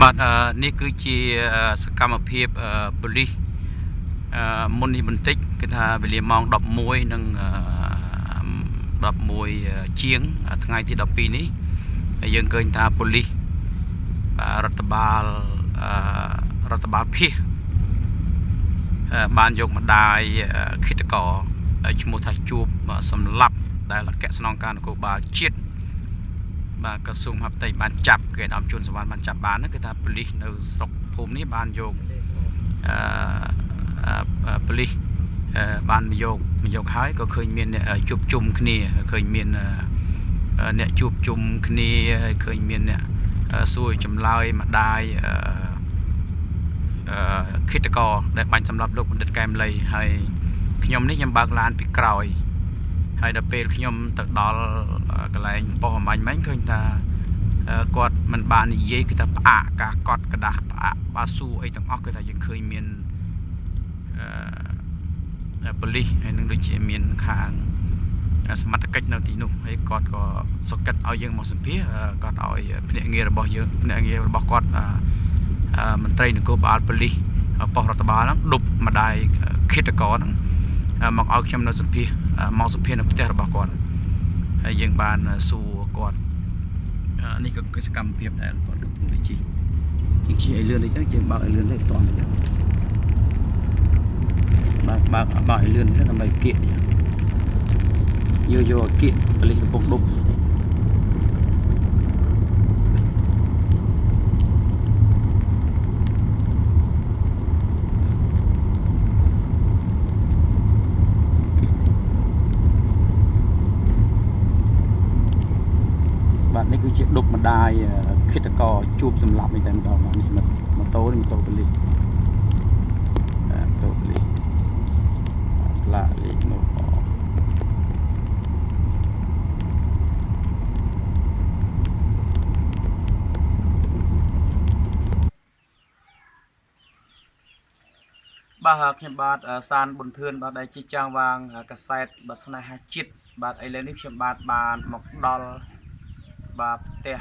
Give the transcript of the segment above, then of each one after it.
បាទអឺនេះគឺជាសកម្មភាពប៉ូលីសអឺមុននេះបន្តិចគឺថាវេលាម៉ោង11និង11ជាងថ្ងៃទី12នេះហើយយើងឃើញថាប៉ូលីសបាទរដ្ឋបាលអឺរដ្ឋបាលភៀសបានយកម្ដាយឃាតករឈ្មោះថាជួបសម្លាប់ដែលអគ្គស្នងការនគរបាលជាតិ បាទក្រសួងមហាផ្ទៃបានចាប់គេដើមជួនសវណ្ណបានចាប់បានហ្នឹងគឺថាប៉ូលីសនៅស្រុកភូមិនេះបានយកអឺប៉ូលីសបានមកយកមកយកហើយក៏ឃើញមានអ្នកជួបជុំគ្នាឃើញមានអ្នកជួបជុំគ្នាហើយឃើញមានអ្នកសួរចម្លើយម្ដាយអឺឃាតករដែលបាញ់សម្លាប់លោកបណ្ឌិតកែមលីហើយខ្ញុំនេះខ្ញុំបើកឡានពីក្រោយ ហើយដល់ពេលខ្ញុំទៅដល់កន្លែងប៉ុស្តិ៍អំបញ្ញមិញឃើញថាគាត់មិនបាននិយាយគឺថាផ្អាកការកត់กระดาษផ្អាកបាស៊ូអីទាំងអស់គឺថាយើងឃើញមានអឺប៉ូលីសហើយនឹងដូចជាមានខាងសមត្ថកិច្ចនៅទីនោះហើយគាត់ក៏សកិតឲ្យយើងមកសម្ភាសគាត់ឲ្យភ្នាក់ងាររបស់យើងភ្នាក់ងាររបស់គាត់មន្ត្រីនគរបាលប៉ូលីសប៉ុស្តិ៍រដ្ឋបាលហ្នឹងដប់ម្ដាយឃាតករហ្នឹងមកឲ្យខ្ញុំនៅសម្ភាសមកសម្ភាសនៅផ្ទះរបស់គាត់ហើយយើងបានសួរគាត់នេះក៏គឺសកម្មភាពដែលគាត់កំពុងតែជិះយើងជិះឲ្យលឿនតិចទៅយើងបើកឲ្យលឿនតិចតោះតិចបើកបើកបើកឲ្យលឿនតិចដើម្បីគៀកតិចយកយកគៀកប៉ូលីសកំពុងដប់បាទនេះគឺជាដប់ម្ដាយឃាតករជួបសម្លាប់នេះតែម្ដងបាទនេះម៉ូតូនេះម៉ូតូប៉ូលីសបាទម៉ូតូប៉ូលីសផ្លាកលេខនោះអ បាទខ្ញុំបាទសានប៊ុនធឿនបាទដែលជាចាងវាងកសែតបាទស្នេហាជាតិបាទឥឡូវនេះខ្ញុំបាទបានមកដល់បាទផ្ទះ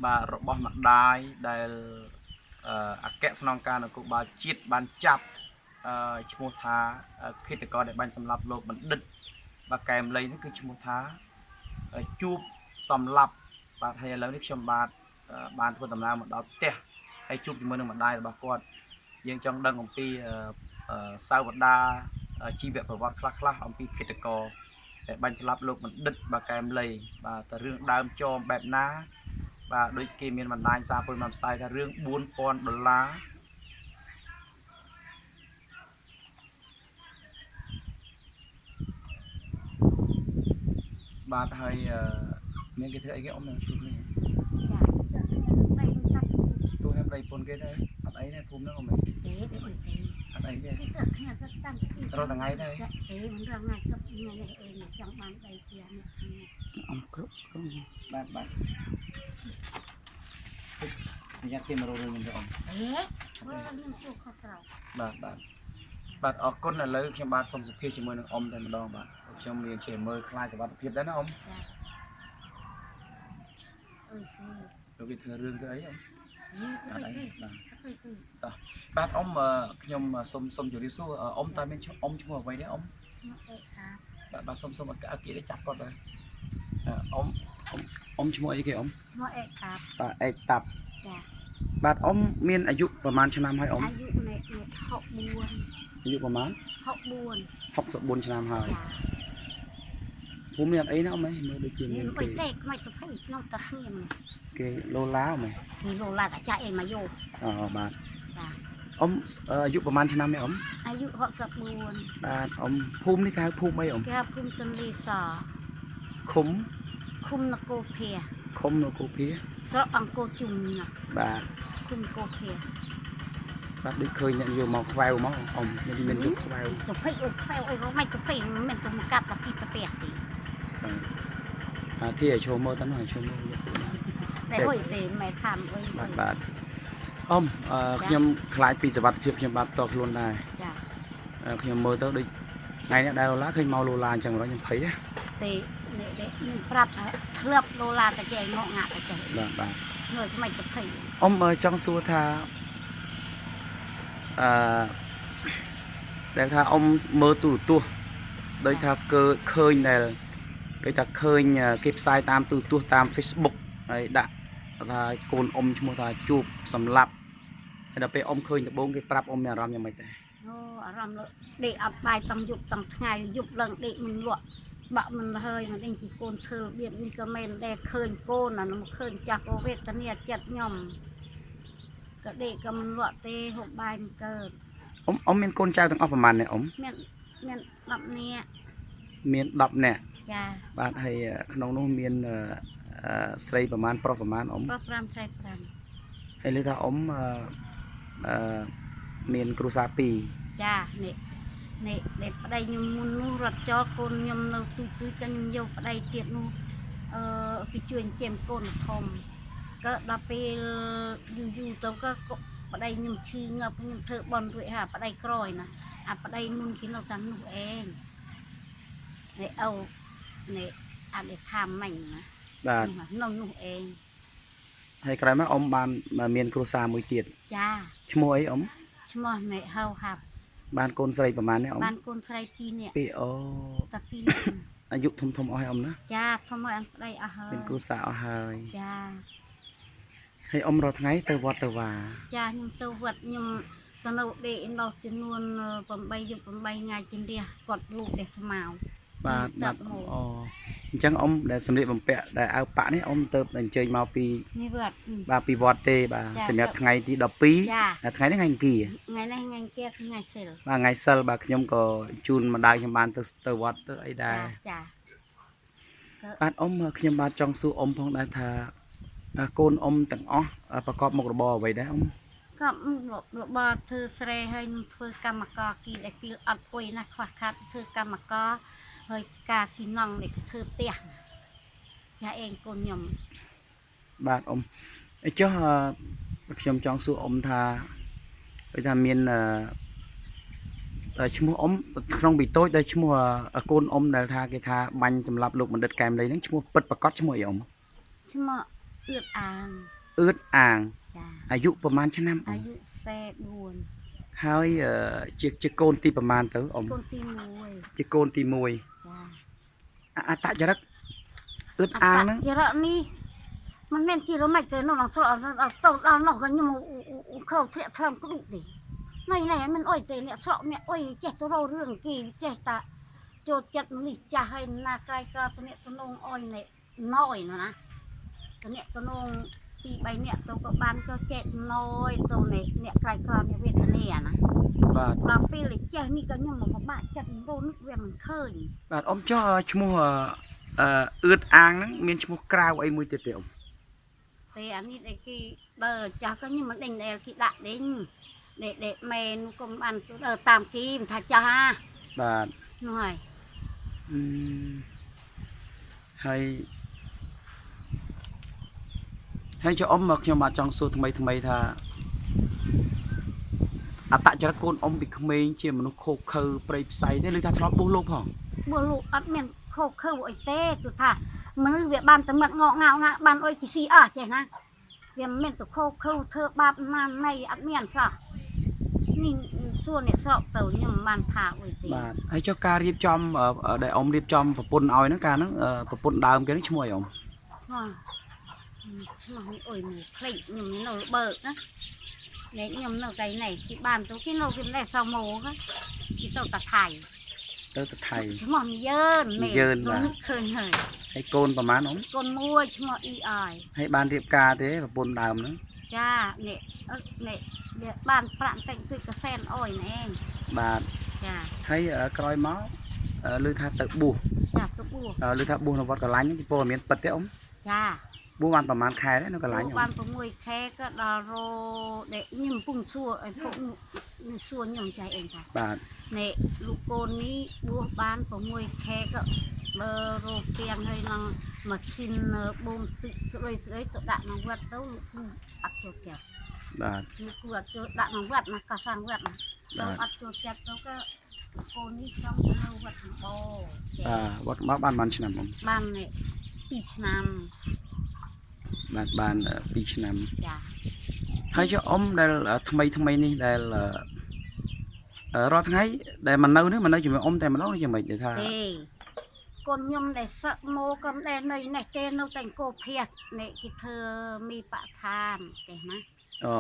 បាទរបស់ម្ដាយដែលអគ្គស្នងការនគរបាលជាតិបានចាប់ឈ្មោះថាឃាតករដែលបាញ់សម្លាប់លោកបណ្ឌិតបាទកែមលីនេះគឺឈ្មោះថាជួបសម្លាប់បាទហើយឥឡូវនេះខ្ញុំបាទបានធ្វើដំណើរមកដល់ផ្ទះហើយជួបជាមួយនឹងម្ដាយរបស់គាត់ យើងចង់ដឹងអំពីសាវតាជីវប្រវត្តិខ្លះៗអំពីឃាតករដែលបាញ់ស្លាប់លោកបណ្ឌិតបាទកែមលីបាទតើរឿងដើមចមបែបណា បាទដូចគេមានបណ្ដាញសារព័ត៌មានផ្សាយថារឿង4000ដុល្លារបាទហើយមានគេធ្វើអីគេអ៊ំនឹងជួបនេះ ចាចាខ្ញុំប្តីខ្ញុំកាត់ ទូនេះប្តីប្រពន្ធគេទេអត់អីទេភូមិហ្នឹងអ៊ំ ទេទេអីទេ អត់អីទេ គេទៅគ្នាទៅតាម រត់ថ្ងៃទេ ទេមិនរត់ថ្ងៃទៅថ្ងៃនេះអីនេះចង់បានដីផ្ទះនេះ អ៊ំគ្រប់គ្រប់បាទបាទប្រយ័ត្នគេមករករឿងខ្ញុំទៅអ៊ំ អេបើខ្ញុំជួខុសត្រូវ បាទបាទបាទអរគុណឥឡូវខ្ញុំបាទសូមសភាជាមួយនឹងអ៊ំតែម្ដងបាទខ្ញុំមានជាមើលខ្លាចសុវត្ថិភាពដែរណាអ៊ំ ចាអើយទេ លោកគេធ្វើរឿងធ្វើអីអ៊ំអត់អី ទេ បាទ អើយទេ តោះបាទអ៊ំខ្ញុំសូមសូមជម្រាបសួរអ៊ំតើមានឈ្មោះអ៊ំឈ្មោះអ្វីទេអ៊ំ ឈ្មោះអេតា បាទបាទសូមសូមអត់គេចាប់គាត់ដែរអ៊ំអ៊ំអ៊ំឈ្មោះអីគេអ៊ំ ឈ្មោះអេតា បាទអេតាប់ ចា បាទអ៊ំមានអាយុប្រហែលឆ្នាំហើយអ៊ំ អាយុនេះនេះ64 អាយុប្រហែល 64 64ឆ្នាំហើយ ចា ភូមិនេះអត់អីណាអ៊ំអីមើលដូចជា នេះ មានគេ អុយទេក្មេងទៅភ័យក្នុងតាស្ងៀម គេឡូឡាអ៊ំ គេលោឡាតាចាក់អីមកយក អូបាទ ចា អ៊ំអាយុប្រហែលឆ្នាំទេអ៊ំ អាយុ64 បាទអ៊ំភូមិនេះគេហៅភូមិអីអ៊ំ គេហៅភូមិទន្លេស ឃុំ ឃុំនគរភា ឃុំនគរភា ស្រុកអង្គរជុំណា បាទ ឃុំនគរភា បាទដូចឃើញអ្នកយកមកខ្វែវមកអ៊ំមានមានយកខ្វែវ ទៅភ័យអុយខ្វែវអីក៏មិនទៅភ័យមិនទៅមកកាប់តាពីតាផ្ទះទេ បាទអាធីឲ្យចូលមើលតើនោះឲ្យចូលមើលយក តែហុយទេម៉ែថាមអុយ បាទបាទអ៊ំអឺខ្ញុំខ្លាចពីសវត្ថិភាពខ្ញុំបាទតខ្លួនដែរ ចា ខ្ញុំមើលទៅដូចថ្ងៃនេះដែលឡូឡាឃើញមកឡូឡាអញ្ចឹងម្ដងខ្ញុំភ័យណា ទេនេះខ្ញុំប្រាប់ថាធ្លាប់លោឡាតាចេះមកងាក់តាចេះ បាទបាទ ងើយមិនទៅភ័យ អ៊ំអឺចង់សួរថាអឺដែលថាអ៊ំមើលទូរទស្សន៍ដោយថាកើឃើញដែលដោយថាឃើញគេផ្សាយតាមទូរទស្សន៍តាម Facebook ហើយដាក់ថាកូនអ៊ំឈ្មោះថាជួបសម្លាប់ហើយដល់ពេលអ៊ំឃើញដំបូងគេប្រាប់អ៊ំមានអារម្មណ៍យ៉ាងម៉េចដែរ អូអារម្មណ៍ដេកអត់បាយតាំងយប់តាំងថ្ងៃយប់ឡើងដេកមិនលក់បាក់មិនហើយមិនដឹងជីកូនធ្វើរបៀបនេះក៏មែនដែរឃើញកូនអានោះឃើញចាស់ក៏វេទនាចិត្តខ្ញុំក៏ដេកក៏មិនលក់ទេហូបបាយមិនកើត អ៊ំអ៊ំមានកូនចៅទាំងអស់ប្រហែលអ្នកអ៊ំ មានមាន10នាក់ មាន10នាក់ ចា បាទហើយក្នុងនោះមានអឺស្រីប្រហែលប្រុសប្រហែលអ៊ំ ប្រុស5ស្រី5 ហើយលើថាអ៊ំអឺអឺមានគ្រួសារពីរ ចានេះនេះដែលប្តីខ្ញុំមុននោះរត់ចោលកូនខ្ញុំនៅទូទូចក៏ខ្ញុំយកប្តីទៀតនោះអឺគេជួយចិញ្ចឹមកូនធំក៏ដល់ពេលយូរយូរទៅក៏ប្តីខ្ញុំឈឺងាប់ខ្ញុំធ្វើបន់រួចហើយប្តីក្រយណាអាប្តីមុនគេនៅតាមនោះឯងនេះឪនេះអត់ได้ថាមិញណា បាទ នៅនោះឯង ហើយក្រោយមកអ៊ំបានមានគ្រួសារមួយទៀត ចា ឈ្មោះអីអ៊ំ ឈ្មោះនេះហៅហាប់ បានកូនស្រីប្រហែលអ្នកអ៊ំ បានកូនស្រី2នាក់ ពីរអូ តែ2នាក់ អាយុធំធំអស់ហើយអ៊ំណា ចាធំឲ្យអញប្តីអស់ហើយ មានគ្រួសារអស់ហើយ ចា ហើយអ៊ំរាល់ថ្ងៃទៅវត្តទៅវា ចាខ្ញុំទៅវត្តខ្ញុំទៅនៅដេកនោះចំនួន8យប់8ថ្ងៃជំរះគាត់លូកដែលស្មៅ បាទបាទ ទៅមក អូអញ្ចឹងអ៊ំដែលសម្លៀកបំពាក់ដែលអាវប៉ាក់នេះអ៊ំទៅអញ្ជើញមកពី នេះវត្ត បាទពីវត្តទេបាទ ចា សម្រាប់ថ្ងៃទី ចា 12ហើយថ្ងៃនេះថ្ងៃអង្គារ ថ្ងៃនេះថ្ងៃអង្គារថ្ងៃសិល បាទថ្ងៃសិលបាទខ្ញុំក៏ជូនម្ដាយខ្ញុំបានទៅទៅវត្តទៅអីដែរ ចា បាទអ៊ំខ្ញុំបាទចង់សួរអ៊ំផងដែរថាកូនអ៊ំទាំងអស់ប្រកបមុខរបរអ្វីដែរអ៊ំ ក៏របរធ្វើស្រែហើយនឹងធ្វើកម្មករគីដែលពីអត់អុយណាស់ខ្វះខាតធ្វើកម្មករហើយការស៊ីណង់នេះធ្វើផ្ទះចាឯងកូនខ្ញុំ បាទអ៊ំអីចុះខ្ញុំចង់សួរអ៊ំថាដូចថាមានឈ្មោះអ៊ំក្នុងពីតូចដែលឈ្មោះកូនអ៊ំដែលថាគេថាបាញ់សម្លាប់លោកបណ្ឌិតកែមលីហ្នឹងឈ្មោះពិតប្រាកដឈ្មោះអីអ៊ំ ឈ្មោះអៀបអាង អឿតអាង ចា អាយុប្រហែលឆ្នាំអ៊ំ អាយុ44 ហើយជាជាកូនទីប្រហែលទៅអ៊ំ កូនទី1 ជាកូនទី1 ចា អត្តចរិតអឿតអាងហ្នឹង ចរិតនេះមិនមែនជារមិនទេនោះដល់ស្រកដល់តូចដល់នោះក៏ខ្ញុំខោធាក់ថ្លើមក្ដុកទេណៃណៃមិនអុយទេអ្នកស្រកអ្នកអុយចេះទៅរករឿងគេចេះតាចូលចិត្តនេះចាស់ហើយណាក្រៃក្រតអ្នកតំនងអុយនេះណយណាតអ្នកតំនងពីរបីអ្នកទៅក៏បានក៏ចេះណយទៅនេះអ្នកក្រៃក្រអ្នកវេទនាណា បាទ ដល់ពេលចេះនេះក៏ខ្ញុំមកពិបាកចិត្តរនឹកវាមិនឃើញ បាទអ៊ំចុះឈ្មោះអឺអឿតអាងហ្នឹងមានឈ្មោះក្រៅអីមួយទៀតទេអ៊ំ ទេអានេះដែលគេបើចាស់ក៏ខ្ញុំមិនដេញដែលគេដាក់ដេញដេកដេកម៉ែនោះក៏មិនបានទៅដើរតាមគេមិនថាចាស់ហា បាទ នោះហើយ អឺហើយហើយចុះអ៊ំមកខ្ញុំបាទចង់សួរថ្មីថ្មីថាអត្តចរិតកូនអ៊ំពីក្មេងជាមនុស្សខូខើព្រៃផ្សៃទេឬថាធ្លាប់បួសលោកផង បើលោកអត់មានខោខើអីទេទោះថាមនុស្សវាបានតែមាត់ងក់ងៅងាក់បានអុយគេស៊ីអស់ចេះណាវាមិនមែនទៅខោខើធ្វើបាបណាណៃអត់មានសោះនេះសួរអ្នកស្រុកទៅខ្ញុំមិនបានថាអុយទេ បាទហើយចុះការរៀបចំដែលអ៊ំរៀបចំប្រពន្ធឲ្យហ្នឹងកាលហ្នឹងប្រពន្ធដើមគេហ្នឹងឈ្មោះអីអ៊ំ ឈ្មោះឈ្មោះនេះអុយមួយភ្លេចខ្ញុំនៅបើកណានេះខ្ញុំនៅកៃនេះគេបានទៅគេនៅគេមិនដែរសោម៉ូគេទៅតាថៃ ទៅទៅថៃ ឈ្មោះមីយឺន មីយឺនបាទ នឹកឃើញហើយ ហើយកូនប្រហែលអ៊ំ កូនមួយឈ្មោះអ៊ីអយ ហើយបានរៀបការទេប្រពន្ធដើមហ្នឹង ចានេះអឺនេះវាបានប្រាក់បន្តិចទួចកសែនអុយណែឯង បាទ ចា ហើយក្រោយមកឮថាទៅបួស ចាទៅបួស ឮថាបួសនៅវត្តកលាញ់ហ្នឹងពីពលមានពិតទេអ៊ំ ចា បួសបានប្រហែលខែទេនៅកលាញ់អ៊ំ បាន6ខែក៏ដល់រោដែលខ្ញុំពុំសួរឲ្យពុកនេះសួរខ្ញុំចៃអីថា បាទ នេះលោកកូននេះបួសបាន6ខែក៏បើរោពីងហើយនឹងម៉ាស៊ីនបូមទឹកស្រួយស្រួយទៅដាក់ក្នុងវត្តទៅលោកគ្រូអត់ចូលចិត្ត បាទ លោកគ្រូអត់ចូលដាក់ក្នុងវត្តណាកសាងវត្តណាទៅ បាទ អត់ចូលចិត្តទៅក៏កូននេះសុំទៅនៅវត្តសម្បូរ បាទវត្តមកបានប៉ុន្មានឆ្នាំអ៊ំ បាននេះ2ឆ្នាំ បាទបាន2ឆ្នាំ ចា ហើយចុះអ៊ំដែលថ្មីថ្មីនេះដែលរាល់ថ្ងៃដែលមកនៅនេះមកនៅជាមួយអ៊ំតែម្ដងឬយ៉ាងម៉េចដែលថា ទេកូនខ្ញុំដែលសឹកមកក៏មិនដែលនៅនេះទេនៅតែអង្គរភៀសនេះគេធ្វើមីបឋានទេណា អូ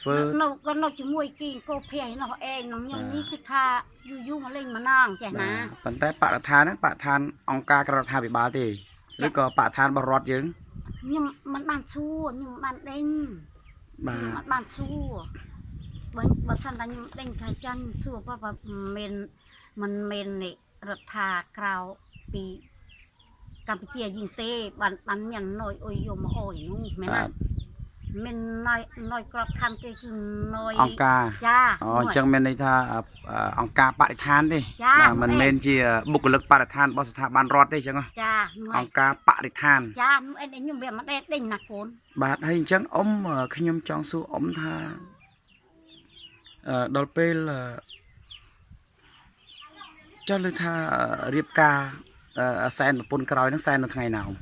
ធ្វើ នៅក៏នៅជាមួយគេអង្គរភៀសឯនោះឯងក្នុងខ្ញុំនេះគឺថាយូរយូរមកលេងម្ដងចេះណា បាទប៉ុន្តែបរិស្ថានហ្នឹងបរិស្ថានអង្គការក្រៅរដ្ឋាភិបាលទេឬក៏បរិស្ថានរបស់រដ្ឋយើង ខ្ញុំមិនបានសួរខ្ញុំមិនបានដេញ បាទ ខ្ញុំអត់បានសួរបើសិនតែខ្ញុំដេញថាចាញ់សួរបើបើមិនមិនមែននេះរដ្ឋាក្រៅពីកម្ពុជាយើងទេបានបានមានណយអុយយកមកអុយនោះមែនណា បាទ មានណយណយក្របខ័ណ្ឌគេគឺណយ អង្គការ ចា អូអញ្ចឹងមានន័យថាអង្គការបរិស្ថានទេ ចា បាទមិនមែនជាបុគ្គលិកបរិស្ថានរបស់ស្ថាប័នរដ្ឋទេអញ្ចឹងហ៎ ចានោះឯង អង្គការបរិស្ថាន ចានោះឯងខ្ញុំវាមិនដែលដេញណាកូន បាទហើយអញ្ចឹងអ៊ំខ្ញុំចង់សួរអ៊ំថាដល់ពេលចុះលើថារៀបការសែនប្រពន្ធក្រោយហ្នឹងសែននៅថ្ងៃណាអ៊ំ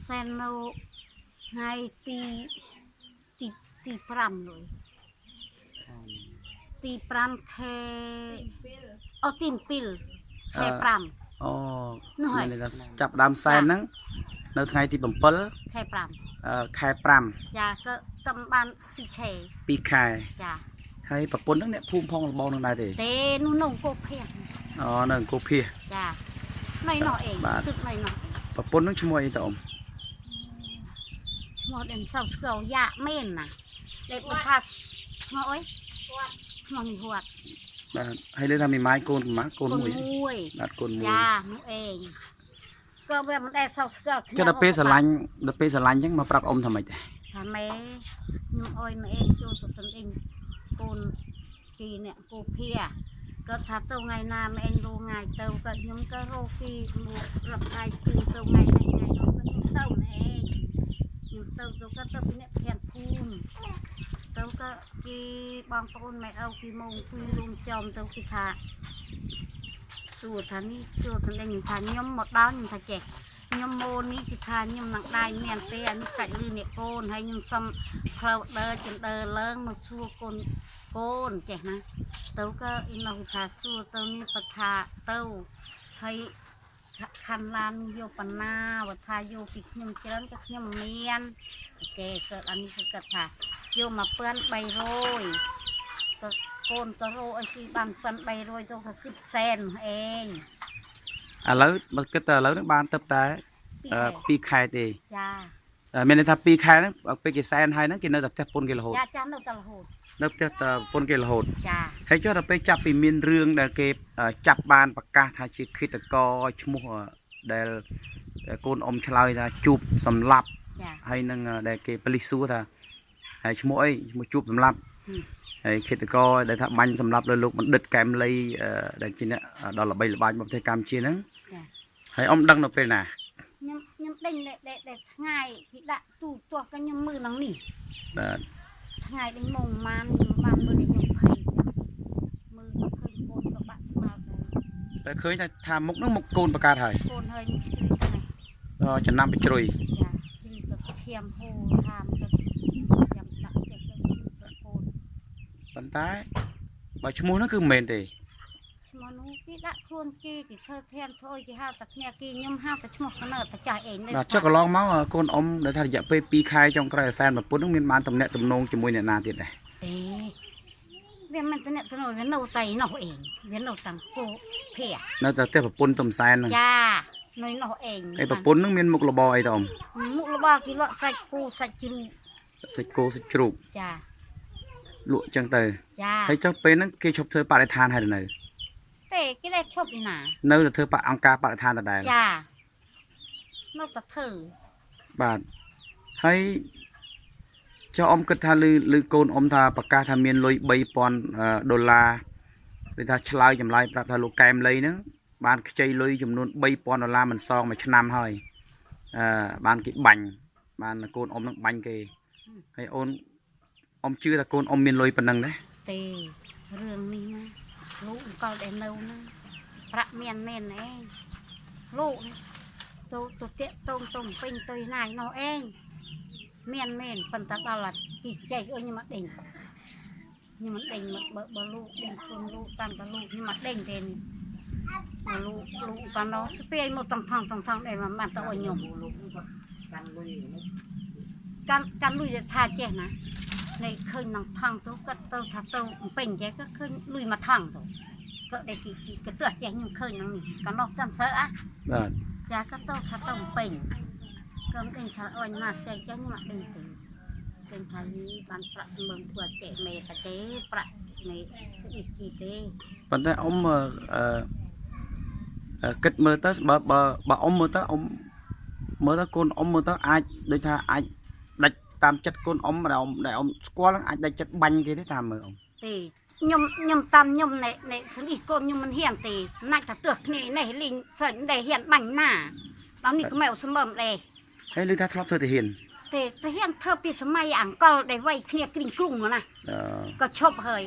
សែននៅថ្ងៃទីទីទី5នោះទី5ខែអូទី7ខែ5 អូ នោះហើយ មានន័យថាចាប់ដើមសែនហ្នឹងនៅថ្ងៃទី7 ខែ5 ខែ5 ចាក៏តំបាន2ខែ 2ខែ ចា ហើយប្រពន្ធហ្នឹងអ្នកភូមិផងលបងនឹងដែរទេ ទេនោះនៅអង្គរភៀស អូនៅអង្គរភាស ចានៅនោះឯង បាទ ទឹកនៅនោះឯង ប្រពន្ធហ្នឹងឈ្មោះអីតើអ៊ំ ឈ្មោះដែលមិនសូវស្គាល់យ៉ាក់មែនណាដែលបើថាឈ្មោះអីឈ្មោះមីហួត បាទហើយលើថាមីម៉ាយកូនប្រហែលកូនមួយ មួយ បាទកូនមួយ ចានោះឯងក៏វាមិនដែលសូវស្គាល់គ្នា ចុះដល់ពេលស្រឡាញ់ដល់ពេលស្រឡាញ់អញ្ចឹងមកប្រាប់អ៊ំថាម៉េចដែរ ថាម៉ែខ្ញុំអុយម៉ែឯងចូលទៅទិញអីកូនពីអ្នកគូភាគាត់ថាទៅថ្ងៃណាម៉ែឯងរងថ្ងៃទៅក៏ខ្ញុំក៏រកពីមករត់ថ្ងៃជឿទៅថ្ងៃនេះថ្ងៃនោះក៏ខ្ញុំទៅណែឯងខ្ញុំទៅទៅក៏ទៅពីអ្នកធានភូមិទៅក៏គេបងប្អូនម៉ែឪគេមកអង្គុយរួមចំទៅគេថាសួរថានេះចូលទៅខ្ញុំថាខ្ញុំមកដល់ខ្ញុំថាចេះខ្ញុំម៉ូនេះគឺថាខ្ញុំនឹងដៃមានទេអានេះកាច់លឺអ្នកកូនហើយខ្ញុំសុំផ្លូវដើរចិនដើរឡើងមកសួរកូនកូនចេះណាទៅក៏អ៊ីនោះថាសួរទៅនេះបថាទៅហើយខណ្ឌឡានយកបណ្ណាបើថាយកពីខ្ញុំច្រើនក៏ខ្ញុំមានគេកើតអានេះគឺគាត់ថាយកមកពាន់300ក៏កូនក៏រកឲ្យស៊ីបានពាន់300ទៅក៏គិតសែនឯង ឥឡូវបើគិតតែឥឡូវហ្នឹងបានទៅតែ ពីរខែ 2ខែទេ ចា មានន័យថា2ខែហ្នឹងពេលគេសែនហើយហ្នឹងគេនៅតែផ្ទះប្រពន្ធគេរហូត ចាចានៅតែរហូត នៅផ្ទះតែប្រពន្ធគេរហូត ចា ហើយចុះដល់ពេលចាប់ពីមានរឿងដែលគេចាប់បានប្រកាសថាជាឃាតករឈ្មោះដែលកូនអ៊ំឆ្លើយថាជួបសម្លាប់ ចា ហើយនឹងដែលគេប៉ូលីសសួរថាហើយឈ្មោះអីឈ្មោះជួបសម្លាប់ ហឹម ហើយឃាតករដែលថាបាញ់សម្លាប់លើលោកបណ្ឌិតកែមលីដែលជាអ្នកដល់ល្បីល្បាញរបស់ប្រទេសកម្ពុជាហ្នឹង ចា ហើយអ៊ំដឹងនៅពេលណា ខ្ញុំខ្ញុំដេញដែលដែលដែលថ្ងៃគេដាក់ទូទាស់ក៏ខ្ញុំមើលនឹងនេះ បាទ ថ្ងៃដេញម៉ោងម៉ានខ្ញុំបានមើលនេះខ្ញុំភ័យមើលក៏ឃើញកូនក៏បាក់ស្មារតី តែឃើញថាថាមុខហ្នឹងមុខកូនបង្កើតហើយក ូនហើយជ្រុយទៅនេះ ចំណាំបជ្រុយ ចាជ្រុយក៏ធៀមហូរហាមក៏ធៀមដាក់ចេះទៅទៅកូន ប៉ុន្តែបើឈ្មោះហ្នឹងគឺមិនមែនទេ ឈ្មោះនោះគេដាក់ខ្លួនគេគេធ្វើធានធ្វើអីគេហៅតែគ្នាគេខ្ញុំហៅតែឈ្មោះកណើតែចាស់ឯងនេះ បាទចុះកន្លងមកកូនអ៊ំដែលថារយៈពេល2ខែចុងក្រោយអាសែនប្រពន្ធហ្នឹងមានបានតំណាក់តំណងជាមួយអ្នកណាទៀតដែរ ទេវាមិនតំណតំណវានៅតែនោះឯងវានៅតាំងគោភៈ នៅតែផ្ទះប្រពន្ធទំសែនហ្នឹង ចានៅនោះឯង ហើយប្រពន្ធហ្នឹងមានមុខរបរអីទៅអ៊ំ មុខរបស់គេលក់សាច់គោសាច់ជ្រូក សាច់គោសាច់ជ្រូក ចា លក់អញ្ចឹងទៅ ចា ហើយចុះពេលហ្នឹងគេឈប់ធ្វើបរិស្ថានហើយឬនៅ ទេគេได้ឈប់ឯណា នៅតែធ្វើបអង្គការបរិស្ថានដដែល ចានៅតែធ្វើ បាទហើយចុះអ៊ំគិតថាឮឮកូនអ៊ំថាប្រកាសថាមានលុយ3000ដុល្លារឬថាឆ្លើយចម្លើយប្រាប់ថាលោកកែមលីហ្នឹងបានខ្ចីលុយចំនួន3000ដុល្លារមិនសងមួយឆ្នាំហើយអឺបានគេបាញ់បានកូនអ៊ំហ្នឹងបាញ់គេហើយអូនអ៊ំជឿថាកូនអ៊ំមានលុយប៉ុណ្ណឹងទេ ទេរឿងនេះណាលោកអង្គលដែលនៅណាប្រាក់មានមែនឯងលោកនេះទៅទៅតាក់តងទៅពេញទៅណាយនោះឯង មានមែនប៉ុន្តែដល់ទីចែកអុយខ្ញុំអត់ដេញខ្ញុំមិនដេញមកបើបើលោកដេញខ្លួនលោកតាមតែលោកខ្ញុំអត់ដេញទេនេះបើលោកលោកកាលនោះស្ពាយមកតង់ថងតង់ថងដែរមិនបានទៅអុយខ្ញុំ លោកគាត់កាន់លុយហ្នឹង កាន់កាន់លុយថាចេះណានៃឃើញនឹងថងទៅគាត់ទៅថាទៅពេញចេះក៏ឃើញលុយមកថងទៅក៏ដែលគេគេទោះចេះខ្ញុំឃើញនឹងនេះកាលនោះចាំសើអា បាទ ចាក៏ទៅថាទៅពេញក៏មិនដឹងថាអញណាចេះចេះខ្ញុំអត់ដឹងទេដឹងថាយីបានប្រាក់មើលធ្វើចេះមេតាទេប្រាក់នេះស្អីជីទេ ប៉ុន្តែអ៊ំអឺអឺគិតមើលទៅបើបើបើអ៊ំមើលទៅអ៊ំមើលទៅកូនអ៊ំមើលទៅអាចដូចថាអាចដាច់តាមចិត្តកូនអ៊ំដែលអ៊ំដែលអ៊ំស្គាល់ហ្នឹងអាចដាច់ចិត្តបាញ់គេទេតាមមើលអ៊ំ ទេខ្ញុំខ្ញុំតាមខ្ញុំនេះនេះស្អីកូនខ្ញុំមិនហ៊ានទេណាច់ថាទើសគ្នានេះលីងសិនដែលហ៊ានបាញ់ណាដល់នេះក៏មិនស្មើមដែរ ហើយឮថាធ្លាប់ធ្វើទាហាន ទេទៅហ៊ានធ្វើពីសម័យអង្គលដែលវាយគ្នាគ្រីងគ្រុងណា អឺ ក៏ឈប់ហើយ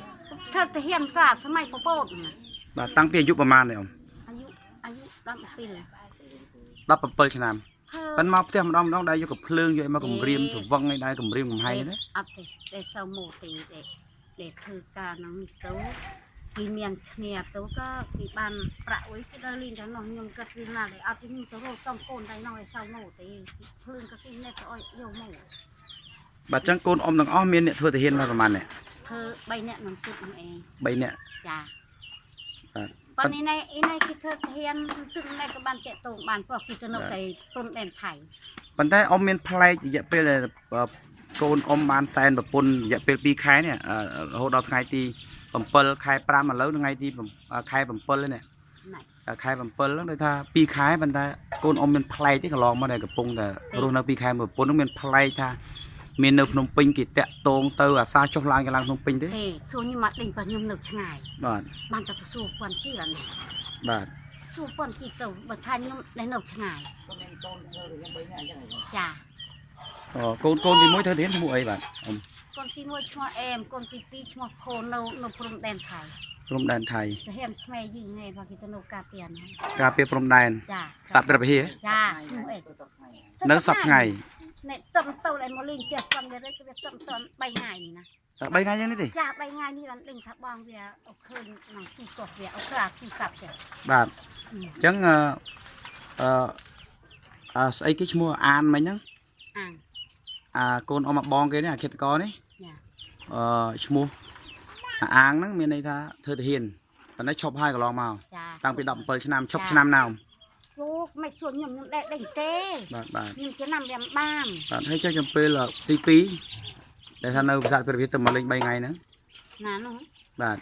ធ្វើទៅហ៊ានក៏សម័យពពតណា បាទតាំងពីអាយុប្រហែលនេះអ៊ំ អាយុអាយុ17 17ឆ្នាំ ហើ ប៉ិនមកផ្ទះម្ដងម្ដងដែរយកកំភ្លើងយកអីមកគម្រាមសវឹងអីដែរគម្រាមកំហែងទេ អត់ទេដែលសូវមកទេដែលដែលធ្វើការហ្នឹងនេះទៅគេមានគ្នាទៅក៏គេបានប្រាក់អុយគេដល់លីងទៅនោះខ្ញុំក៏ពីណាដែលអត់ខ្ញុំទៅរកសំកូនតែនោះឲ្យសូវមកទេភ្លើងក៏គេណែទៅឲ្យយកមក បាទអញ្ចឹងកូនអ៊ំទាំងអស់មានអ្នកធ្វើទាហានមកប្រហែលអ្នក ធ្វើ3នាក់ក្នុងទឹកហ្នឹងឯង 3នាក់ ចា បាទ ប៉ុន្តែនេះឯនេះគេធ្វើហ៊ានទឹកនេះក៏បានតាក់ទងបានព្រោះគេទៅនៅតែព្រំដែនថៃ ប៉ុន្តែអ៊ំមានប្លែករយៈពេលដែលកូនអ៊ំបានសែនប្រពន្ធរយៈពេល2ខែនេះរហូតដល់ថ្ងៃទី7ខែ5ឥឡូវថ្ងៃទីខែ7នេះ ណែ ខែ7ហ្នឹងដូចថា2ខែប៉ុន្តែកូនអ៊ំមានប្លែកទេកន្លងមកដែលកំពុងតែរស់នៅ2ខែមួយប្រពន្ធហ្នឹងមានប្លែកថាមាននៅភ្នំពេញគេតាក់ទងទៅអាសាចុះឡើងកន្លងភ្នំពេញទេ ទេសួរខ្ញុំអត់ដេញព្រោះខ្ញុំនៅឆ្ងាយ បាទ បានតែទៅសួរប៉ុនទីអានេះ បាទ សួរប៉ុនទីទៅបើថាខ្ញុំនៅនៅឆ្ងាយ គាត់មានកូនធ្វើទៅយ៉ាង3នាក់អញ្ចឹង ចា អូកូនកូនទី1ធ្វើទាហានឈ្មោះអីបាទអ៊ំ កូនទី1ឈ្មោះអែមកូនទី2ឈ្មោះខូនៅនៅព្រំដែនថៃ ព្រំដែនថៃ ទៅហ៊ានខ្មែរយីងឯងបើគេទៅនៅការពារហ្នឹង ការពារព្រំដែន ចា សត្វព្រះវិហារ ចាឈ្មោះអី នៅសប្តាហ៍ថ្ងៃ នេះតំទៅឲ្យមកលេងផ្ទះសំវារវាតំទៅ3ថ្ងៃនេះណា តែ3ថ្ងៃយ៉ាងនេះទេ ចា3ថ្ងៃនេះបានដេញថាបងវាអូឃើញក្នុងទូកោះវាអូឃើញអាទូរស័ព្ទចា បាទអញ្ចឹងអឺអឺអឺស្អីគេឈ្មោះអានមិញហ្នឹង អាង អាកូនអ៊ំមកបងគេនេះអាឃាតករនេះ ចា អឺឈ្មោះអាអាងហ្នឹងមានន័យថាធ្វើទាហានប៉ុន្តែឈប់ហើយកន្លងមក ចា តាំងពី17ឆ្នាំឈប់ឆ្នាំណាអ៊ំ លោកមិនសួរខ្ញុំខ្ញុំដែរដេញទេ បាទបាទ ខ្ញុំចំណាំវាមិនបាន បាទហើយចុះចំពេលទី2ដែលថានៅប្រាសាទព្រះវិហារទៅមកលេង3ថ្ងៃហ្នឹង ណានោះ បាទ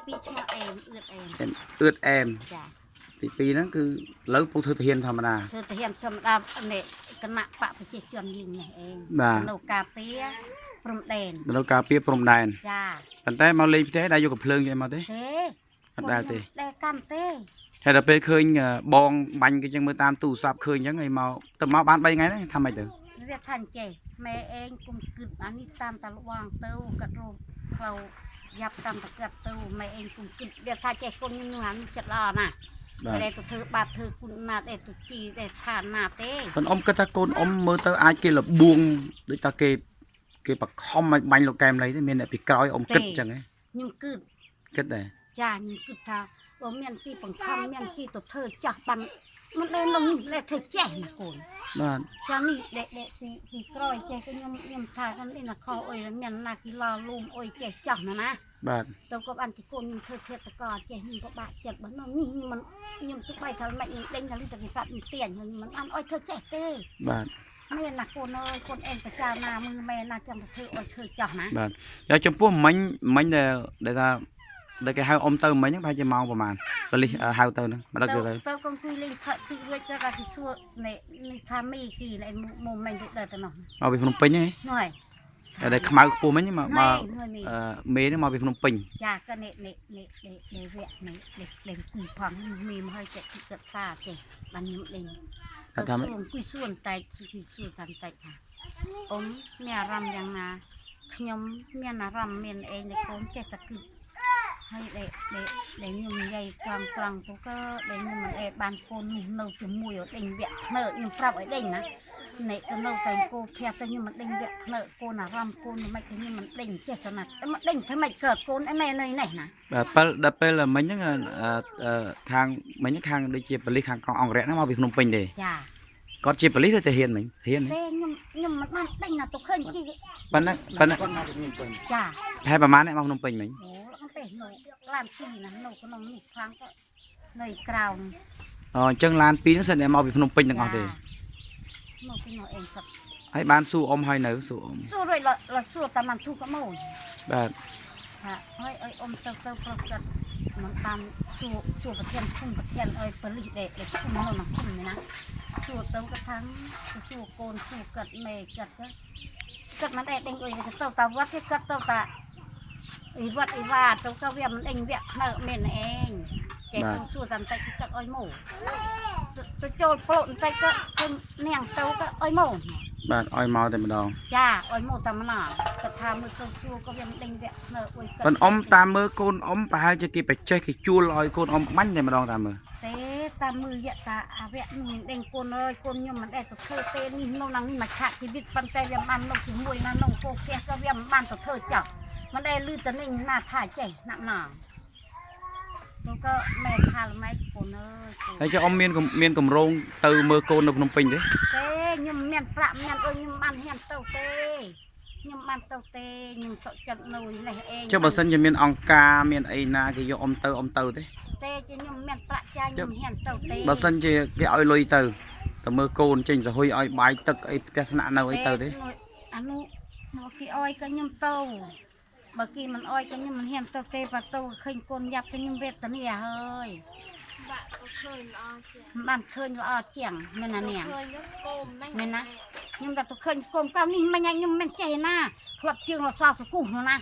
ទី2ឈ្មោះអែមអឿតអែម អែមអឿតអែម ចា ទី2ហ្នឹងគឺឥឡូវពងធ្វើទាហានធម្មតា ធ្វើទាហានធម្មតានេះគណៈបកប្រជាជនយើងនេះឯង បាទ នៅការពារព្រំដែន នៅការពារព្រំដែន ចា ប៉ុន្តែមកលេងផ្ទះដែរយកកំភ្លើងយកអីមកទេ ទេ អត់ដែរទេ ដែរកាន់ទេ ហើយដល់ពេលឃើញបងបាញ់គេចឹងមើលតាមទូរស័ព្ទឃើញចឹងហើយមកទៅមកបាន3ថ្ងៃហ្នឹងថាម៉េចទៅ វាថាអញ្ចេះម៉ែឯងគុំគិតអានេះតាមតាលបងទៅកាត់រកផ្លូវយ៉ាប់តាមតកាត់ទៅម៉ែឯងគុំគិតវាថាចេះគុំខ្ញុំនោះអានេះចិត្តល្អណាស់ បាទ តែទៅធ្វើបាបធ្វើគុណណាដែលទៅជីដែលឆានណាទេ ប៉ុន្តែអ៊ំគិតថាកូនអ៊ំមើលទៅអាចគេលបួងដូចថាគេគេបខំឲ្យបាញ់លោកកែមលីទេមានអ្នកពីក្រោយអ៊ំគិតចឹងហ៎ ខ្ញុំគិត គិតដែរ ចាខ្ញុំគិតថាបើមានទីបង្ខំមានទីទៅធ្វើចាស់បានមិនដែលលងនេះដែលធ្វើចេះណាកូន បាទ ចានេះដែលដែលពីពីក្រោយចេះក៏ខ្ញុំខ្ញុំថាกันនេះណាខអុយមានណាគីឡលូមអុយចេះចាស់ណាណា បាទ ទៅក៏បានជាកូនខ្ញុំធ្វើធេតកចេះខ្ញុំក៏បាក់ចិត្តបើនោះនេះខ្ញុំមិនខ្ញុំទោះបីថាមិនខ្ញុំដេញថាលីតែគេប្រាប់ខ្ញុំទាញខ្ញុំមិនបានអុយធ្វើចេះទេ បាទ មានណាកូនអើយកូនឯងបចាណាមើលម៉ែណាចង់ទៅធ្វើអុយធ្វើចាស់ណា បាទយកចំពោះមិញមិញដែលដែលថាដែលគេហៅអ៊ំទៅមិញហ្នឹងប្រហែលជាម៉ោងប្រហែលប៉ូលីសហៅទៅហ្នឹងមកដឹកទៅទៅ ទៅកុំគួយលេងផឹកទឹករួចទៅដល់គេសួរនេះនេះថាមីគីនេះមុំមិញទៅដល់ទៅនោះ មកពីភ្នំពេញហ៎ នោះហើយ តែដែលខ្មៅខ្ពស់មិញមកមក នោះមី អឺមេហ្នឹងមកពីភ្នំពេញ ចាក៏នេះនេះនេះនេះនេះវគ្គនេះនេះនេះគួយផងមីមកឲ្យចិត្តសិក្សាចេះបានខ្ញុំដេញ ថាថាម៉េច ទៅសួរអង្គុយសួរបន្តិចអង្គុយសួរតាមបន្តិចថាអ៊ំមានអារម្មណ៍យ៉ាងណាខ្ញុំមានអារម្មណ៍មានអីនៅកូនចេះតែគិតហើយដែលដែលដែលខ្ញុំនិយាយត្រង់ត្រង់ទៅក៏ដែលខ្ញុំមិនអេបានកូននោះនៅជាមួយឲ្យដេញវគ្គភ្នើខ្ញុំប្រាប់ឲ្យដេញណា នេះទៅនៅតែគោភះទៅខ្ញុំមិនដេញវគ្គផ្លើកូនអារម្មណ៍កូនមិនខ្ញុំមិនដេញចេះទៅណាមិនដេញធ្វើម៉េចកើតកូនអីណែនេះណា បាទពេលដល់ពេលមិញហ្នឹងអឺអឺខាងមិញហ្នឹងខាងដូចជាប៉ូលីសខាងកងអង្គរៈហ្នឹងមកពីភ្នំពេញទេ ចា គាត់ជាប៉ូលីសឬទៅហ៊ានមិញហ៊ានទេ ទេខ្ញុំខ្ញុំមិនបានដេញណាទៅឃើញគេ ប៉ុណ្ណាប៉ុណ្ណា គាត់មកពីភ្នំពេញ ចា ប្រហែលប្រហែលអ្នកមកភ្នំពេញមិញ អូលំទេនៅឡានពីរណានៅក្នុងនេះខ្លាំងក៏នៅក្រៅ អូអញ្ចឹងឡានពីរហ្នឹងសិនតែមកពីភ្នំពេញទាំងអស់ទេ មកពីនោះឯងគាត់ ហើយបានសួរអ៊ំហើយនៅសួរអ៊ំ សួររួចលសួរតាមធូក៏មក បាទ ថាហើយឲ្យអ៊ំទៅទៅប្រុសគាត់មិនបានសួរសួរប្រធានឃុំប្រធានឲ្យប៉ូលីសដែលឃុំនៅក្នុងឃុំនេះណាសួរទៅក៏ថាសួរកូនសួរគាត់មេគាត់គាត់មិនដែរដេញអុយទៅតាវត្តទេគាត់ទៅតាអីវត្តអីវ៉ាទៅក៏វាមិនដេញវគ្គភ្នៅមែនឯងចេះទៅសួរតាមតិចគាត់អុយមកទៅចូលប្លុតបន្តិចក៏ឃើញនាងទៅក៏អុយមក បាទឲ្យមកតែម្ដង ចាអុយមកតាមណាគាត់ថាមើលទៅសួរក៏វាមិនដេញវគ្គភ្នៅអុយគាត់ ប៉ុន្តែអ៊ំតាមមើលកូនអ៊ំប្រហែលជាគេបច្ចេះគេជួលឲ្យកូនអ៊ំបាញ់តែម្ដងតាមមើល ទេតាមមើលយៈតាអាវៈនឹងមិនដេញកូនអើយកូនខ្ញុំមិនដែលទៅធ្វើទេនេះនោះនឹងនេះមកឆាកជីវិតប៉ុន្តែវាមិនបានមកជាមួយណានោះកូផ្ទះក៏វាមិនបានទៅធ្វើចោះមិនដែលលឺតនេះណាថាចេះណាក់ណាទៅក៏ម៉ែថាល្ម៉េចកូនអើយកូន ហើយចុះអ៊ំមានមានកម្រងទៅមើលកូននៅភ្នំពេញទេ ទេខ្ញុំមានប្រាក់មានអុយខ្ញុំបានហ៊ានទៅទេខ្ញុំបានទៅទេខ្ញុំសុខចិត្តនៅនេះឯង ចុះបើសិនជាមានអង្គការមានអីណាគេយកអ៊ំទៅអ៊ំទៅទេ ទេជាខ្ញុំមានប្រាក់ចាយខ្ញុំហ៊ានទៅទេ បើសិនជាគេឲ្យលុយទៅទៅមើលកូនចេញសហុយឲ្យបាយទឹកអីផ្ទះស្នាក់នៅអីទៅទេ អានោះមកគេអោយក៏ខ្ញុំទៅបើគេមិនអោយក៏ខ្ញុំមិនហ៊ានទៅទេបើទៅឃើញកូនយ៉ាប់ក៏ខ្ញុំវេទនាហើយ បាក់ក៏ឃើញល្អជាង មិនបានឃើញល្អជាងមែនណានាង ឃើញទៅស្គមហ្នឹង មែនណាខ្ញុំតែទៅឃើញកូនកៅនេះមិញខ្ញុំមិនចេះណាធ្លាប់ជើងរសសគុះនោះណា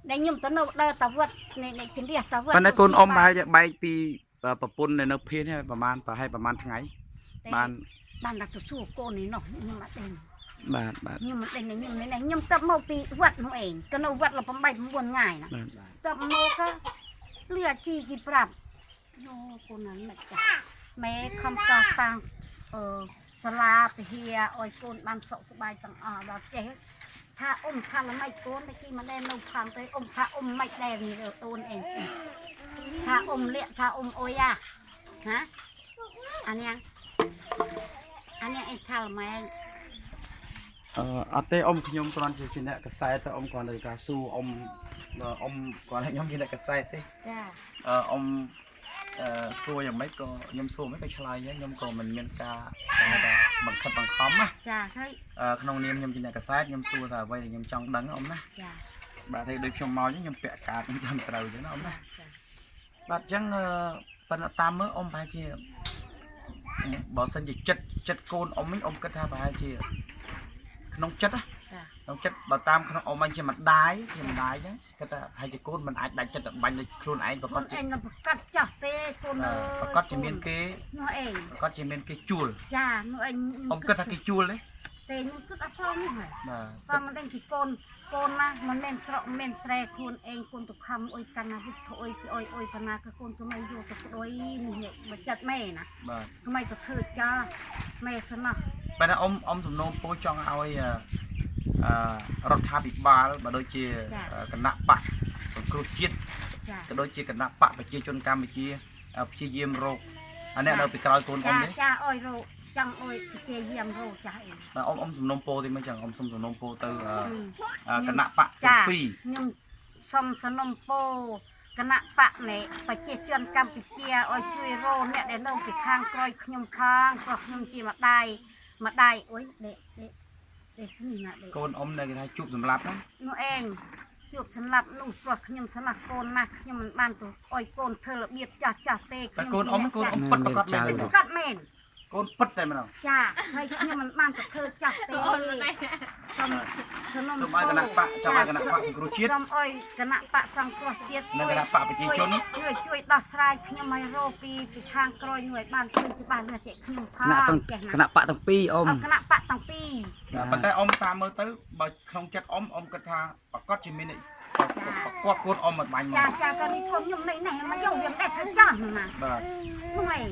ដែលខ្ញុំទៅនៅដើរតាវត្តនៃជំរះតាវត្ត ប៉ុន្តែកូនអ៊ំប្រហែលជាបែកពីប្រពន្ធនៅភៀននេះប្រហែលប្រហែលប្រហែលថ្ងៃបាន បានតែទៅសួរកូននេះនោះខ្ញុំអត់ដឹង បាទបាទ ខ្ញុំមិនដឹងខ្ញុំនេះខ្ញុំទៅមកពីវត្តនោះឯងទៅនៅវត្ត8 9ថ្ងៃណា បាទ ទៅមកក៏លឺអាជីគេប្រាប់អូកូនហ្នឹងមិនចាស់ម៉ែខំកសាងអឺសាលាពហិឲ្យកូនបានសុខសប្បាយទាំងអស់ដល់ចេះថាអ៊ំថាល្មិចកូនតែគេមិនដែលនៅខាងទេអ៊ំថាអ៊ំមិនដែលនេះអូនឯងថាអ៊ំលាក់ថាអ៊ំអុយអាហ៎អានេះអានេះឯងថាល្មិច អឺអត់ទេអ៊ំខ្ញុំគ្រាន់ជាជាអ្នកកសែតទៅអ៊ំគ្រាន់តែការសួរអ៊ំអ៊ំគ្រាន់តែខ្ញុំជាអ្នកកសែតទេ ចា អឺអ៊ំអឺសួរយ៉ាងម៉េចក៏ខ្ញុំសួរមិនក៏ឆ្លើយយ៉ាងខ្ញុំក៏មិនមានការគេហៅថាបង្ខិតបង្ខំណា ចាហើយ អឺក្នុងនាមខ្ញុំជាអ្នកកសែតខ្ញុំសួរថាអ្វីដែលខ្ញុំចង់ដឹងអ៊ំណា ចា បាទហើយដូចខ្ញុំមកអញ្ចឹងខ្ញុំពាក់កាតខ្ញុំត្រឹមត្រូវអញ្ចឹងណាអ៊ំណា ចា បាទអញ្ចឹងអឺប៉ុន្តែតាមមើលអ៊ំប្រហែលជាបើសិនជាចិត្តចិត្តកូនអ៊ំវិញអ៊ំគិតថាប្រហែលជាក្នុងចិត្តណា ចា ក្នុងចិត្តបើតាមក្នុងអ៊ំវិញជាម្ដាយជាម្ដាយអញ្ចឹងគិតថាប្រហែលជាកូនមិនអាចដាច់ចិត្តទៅបាញ់ដូចខ្លួនឯងប្រ កូ កាសជា នឯងនឹងប្រកាសចាស់ទេកូនអើយ ប្រកាសជាមានគេ នោះឯង ប្រកាសជាមានគេជួល ចានោះឯង អ៊ំគិតថាគេជួលទេ ទេខ្ញុំគិតអត់ផងនេះហើយ បាទ បើមិនដឹងជាកូនកូនណាមិនមែនស្រកមិនមែនស្រែខ្លួនឯងកូនទៅខំអុយកាន់ណាវិធអុយគេអុយអុយប៉ុណ្ណាក៏កូនទៅមិនយកទៅក្ដុយនេះបើចិត្តម៉ែណា បាទ ក្មិនទៅធ្វើចាម៉ែស្នោះ ប៉ុន្តែអ៊ំអ៊ំសំណូមពរចង់ឲ្យអឺរដ្ឋាភិបាលបើដូចជាគណៈបកសង្គ្រោះជាតិ ចា ក៏ដូចជាគណៈបកប្រជាជនកម្ពុជាព្យាយាមរកអានេះនៅពីក្រោយកូនអ៊ំ ចា នេះ ចាអុយរោចង់អុយព្យាយាមរោចាអី បាទអ៊ំអ៊ំសំណូមពរទីមិនចឹងអ៊ំសុំសំណូមពរទៅគណៈបកទាំងពីរ ខ្ញុំសុំសនំពោគណៈបកនេះប្រជាជនកម្ពុជាឲ្យជួយរោអ្នកដែលនៅពីខាងក្រោយខ្ញុំខាងព្រោះខ្ញុំជាម្ដាយម្ដាយអុយដេកដេកដេកនេះណាដេក កូនអ៊ំដែលគេថាជួបសម្លាប់ហ្នឹង នោះឯងជួបសម្លាប់នោះព្រោះខ្ញុំស្លាប់កូនណាស់ខ្ញុំមិនបានទៅអុយកូនធ្វើរបៀបចាស់ចាស់ទេ តែកូនអ៊ំកូនអ៊ំពិតប្រកបមែន ពិតប្រាកដមែនក ូនពិតតែម្ដង ចាហើយខ្ញុំមិនបានទៅធ្វើចាស់ទេ អូនមិនដែរ សូមសំណូម សូមឲ្យគណៈបកចង់ឲ្យគណៈបកសង្គ្រោះជាតិ សូមឲ្យគណៈបកសង្គ្រោះជាតិ និងគណៈបកប្រជាជន ជួយជួយដោះស្រាយខ្ញុំឲ្យរកពីពីខាងក្រោយនោះឲ្យបានឃើញច្បាស់លាស់ចេះខ្ញុំ គណៈទាំង ចេះ គណៈបកទាំងពីរអ៊ំ អរគណៈបកទាំងពីរ ប៉ុន្តែអ៊ំតាមមើលទៅបើក្នុងចិត្តអ៊ំអ៊ំគិតថាប្រកាសជាមានអ្នកប្រកបកូនអ៊ំមកបាញ់មក ចាចាក៏នេះខ្ញុំខ្ញុំនេះនេះមកយកវាមិនដែរធ្វើចាស់នោះណា បាទ នោះឯង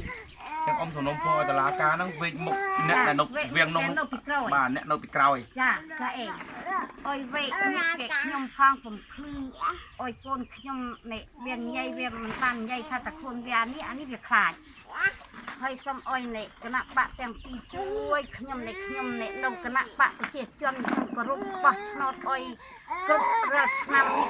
ចឹងអ៊ំសំណុំពរឲ្យតឡាការហ្នឹងវេកមុខអ្នកដែលនៅវៀងនោះ នៅពីក្រោយ បាទអ្នកនៅពីក្រោយ ចាចាអេអុយវេកមុខគេខ្ញុំផងកំភ្លឺអុយកូនខ្ញុំនេះវាញ៉ៃវាមិនបានញ៉ៃថាតែខ្លួនវានេះអានេះវាខ្លាចហើយសូមអុយនេះគណៈបកទាំងពីរជួយខ្ញុំនេះខ្ញុំនេះនៅគណៈបកប្រជាជនខ្ញុំគោរពបោះឆ្នោតអុយគ្រប់រាល់ឆ្នាំនេះ។